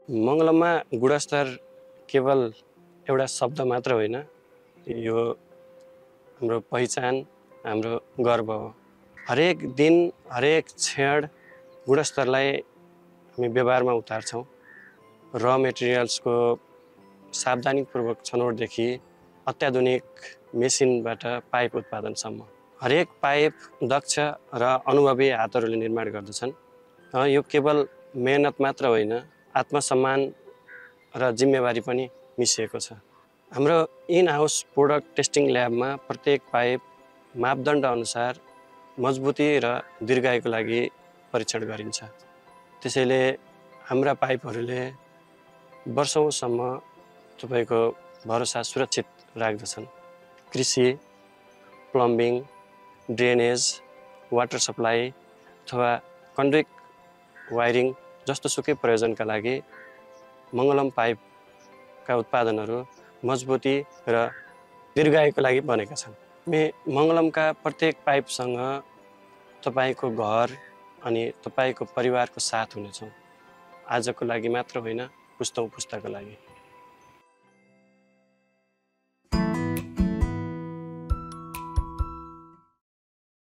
मङ्गलममा गुणस्तर केवल एउटा शब्द मात्र होइन, यो हाम्रो पहिचान, हाम्रो गर्व हो। हरेक दिन, हरेक क्षण गुणस्तरलाई हामी व्यवहारमा उतार्छौँ। र मेटेरियल्सको सावधानीपूर्वक छनौटदेखि अत्याधुनिक मेसिनबाट पाइप उत्पादनसम्म हरेक पाइप दक्ष र अनुभवी हातहरूले निर्माण गर्दछन्। यो केवल मेहनत मात्र होइन, आत्मसम्मान र जिम्मेवारी पनि मिसिएको छ। हाम्रो इन हाउस प्रोडक्ट टेस्टिङ ल्याबमा प्रत्येक पाइप मापदण्ड अनुसार मजबुती र दीर्घायुको लागि परीक्षण गरिन्छ। त्यसैले हाम्रा पाइपहरूले वर्षौंसम्म तपाईको भरोसा सुरक्षित राख्दछन्। कृषि, प्लम्बिङ, ड्रेनेज, वाटर सप्लाई अथवा कन्ड्युट वायरिङ जस्तो सुकै प्रयोजनका लागि मङ्गलम पाइपका उत्पादनहरू मजबुती र दीर्घायुको लागि बनेका छन्। मङ्गलमका प्रत्येक पाइपसँग तपाईको घर अनि तपाईको परिवारको साथ हुनेछ। आजको लागि मात्र होइन, पुस्तौं पुस्ताको लागि।